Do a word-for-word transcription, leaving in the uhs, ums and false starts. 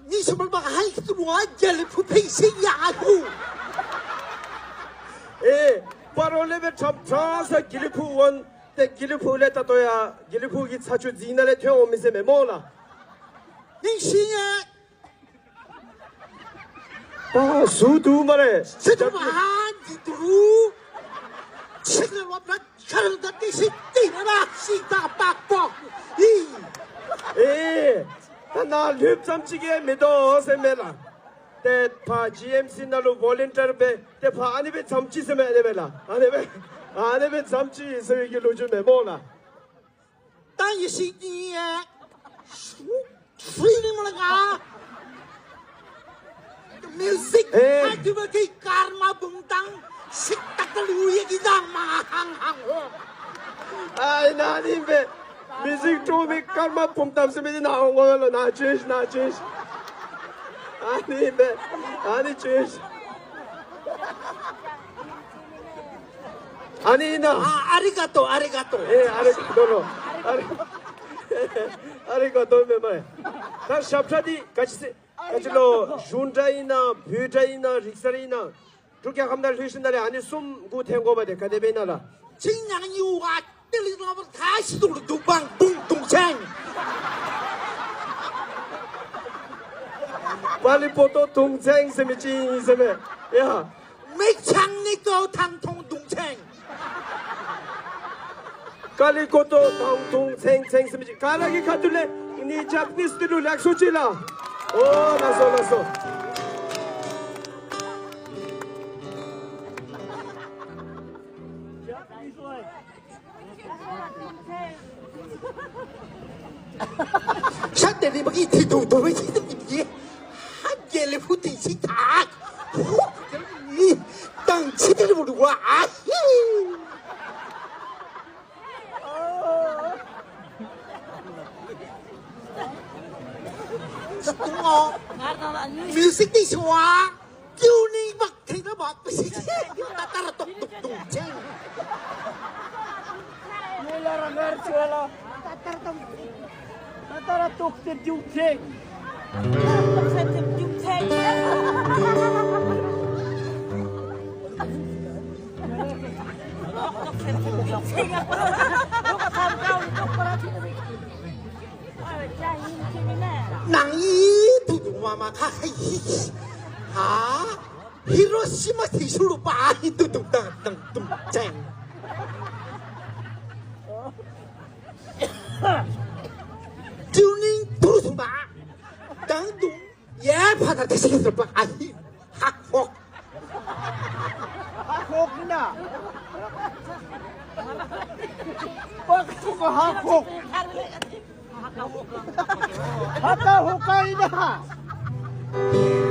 ནི་ཤུ་མར་མ་ཧའི་ཁི་ཏུ་རུང་ཨ་དགེ་ལེགས་ཕུག་ཕེང་ཤིང་ཡ་ཧུ། ཨེ་སྤ་རོ་ལས་སྦེ་ཁྲམ་ཁྲ་ས་དགེ་ལེགས་ཕུག་འོང་སྟེ་དགེ་ལེགས་ཕུག་ལས་ད་ལྟོ་ཡང་དགེ་ལེགས་ཕུག་གི་ཚ་ཆུ་རྫིང་ནང་ལས་ཐོན་འོང་མི་ཟེར་མས་སྨོ་ལགས། ཕེང་ཤིང་ཡ། པ་ཟུར་དུ་མ་རེ། ཤེས་ཐུབ་མ་འདི་དུ་རུ། ཤིག་ལ་བབ་ན་ཁར་ད་ཏི་ཤི་ཏི་ན་ཤིག་ད་པག་པོ་ཨི། ཨེ་ད་ནཱ་ལྷོདཔ་ཙམ་ཅིག་གིས་མི་དོ་ཟེར་མས་ལགས། ཏེ་ཕར་ཇི་ཨེམ་སི་ནང་ལུ་ཝོ་ལན་ཊིར་འབད་ཏེ་ཕར་ཨ་ནི་སྦེ་ཙམ་ཅིག་ཟེར་མས་ཨ་ནི་སྦེ་ལགས། ཨ་ནི་སྦེ་ཨ་ནི་སྦེ་ཙམ་ཅིག་ཟེར་བའི་གི་ལོ་རྒྱུས་མས་སྨོ་ལགས། ད་ཡེ་ཤེས་ཀྱི་ཡེ་ཧྲུལ་ནི་མ་ལ་ག་མིའུ་ཟིག་ཨེ་ཨ་ཏི་བ་ཏི་ཀརྨ་བུམ་ཐང་ཤིག་ཏག་ཏག་ལུ་ཡེ་གི་དང་མ་ཧང་ཧང་ཧོ། ཨ་ཨིན་ན་ཨ་ནི་སྦེ་མིའུ་ཟིག་སྤྲོ་མི་ཀརྨ་བུམ་ཐང་ཟེར་མི་འདི་ནཱ་འོང་གོ་ལོ། ནཱ་བྱོན་ཤིག། ནཱ་བྱོན་ཤིག། ཨ་ནི་སྦེ་ཨ་ནི་བྱོན་ཤིག། ཨ་ནི་ཨིན་ན། ཨ་ཨ་རི་ག་ཏོ། ཨ་རི་ག་ཏོ། ཨེ་ཨ་རི་ག་ཏོ་ལོ། ཨ་རི་ཨ་རི་ག་ཏོ་མེན་མས། ད་ཞབས་ཁྲ་འདི་ག་ཅི་ཟེར་ག་ཅི་ལོ། གཞུང་སྒྲ་ཨིན་ན་བོད་སྒྲ་ཨིན་ན་རིག་གསར་ཨིན་ན་འབྲུག་རྒྱལ་ཁབ་ནང་ལྷོད་ཞིནམ་ལས་ཨ་ནི་གསུམ་གུ་འཐེན་དགོ་པ་དེ་ག་དེ་སྦེ་ཨིན་ན་ལགས། ཅིག་ཉང་ཉི་བ་ཏི་ལི་ལ་བར་ཐ་ཤི་དུ་རུ་དུ་བང་དུང་དུང་ཆེན། པ་ལི་པོ་ཏོ་དུང་ཆེན་ཟེར་མི་ཅིག་ཨིན་ཟེར་མས། ཡ། མིག་ཆང་ནི་ཀོ་ཐང་ཐོང་དུང་ཆེན། ཀ་ལི་ཀོ་ཏོ་ཐང་ཐོང་ཆེན་ཆེན་ཟེར་མི་ཅིག་ག་ར་གི་ཁ་ཐུག་ལས་ཨ་ནི་ཇ་པ་ནིས་འདི་ལུ་ལེགས་སོ་ཅིག་ལགས། ཨོ་ལགས་སོ་ལགས་སོ། ཤ་ཏེ་ནི་བ་གི་ཐི་དུང་དུང་བའི་ཐི་དུང་གི་ཧ་དགེ་ལེགས་ཕུག་ཏི་ཤི་ཐག་ཧུ་ནི་དང་ཆི་ཏི་རུ་བ་ཨ་ཧི། མིའུ་ཟིག་འདི་ཤོ་ཨ། ཀྱུ་ནི་བག་ཐེ་ད་བག་པི་སི་ཏ་ཏ་ར་ཏོག་ཏོག་ཏུང་ཆེན། ཡེ་ལ་ར་ངར་ཆེ་ལ། ཏ་ཏ་ར་ཏོག་ཏོག་ཏུང་ཆེན། ནང་ཡི་དུ་དུ་མ་མ་ཁ་ཁ་ཡི། ཧ། ཧི་རོ་ཤི་མ་ཐི་ཤུ་རུ་པ་ཧི་དུ་དུ་དང་དང་དུང་ཆེན། ཏིའུ་ནིང་དུ་སུ་པ། དང་དུང་ཡེ་ཕ་ད་ཏི་ཤི་སུ་པ་ཨ་ཧི། ཧ་ཧོ། ཧ་ཧོ་ཀི་ན། པ་ཀ་ཧོ་ཀ་ཧ་ཧོ། ཧ་ཀ་ཧོ་ཀ་ཨིན་ན།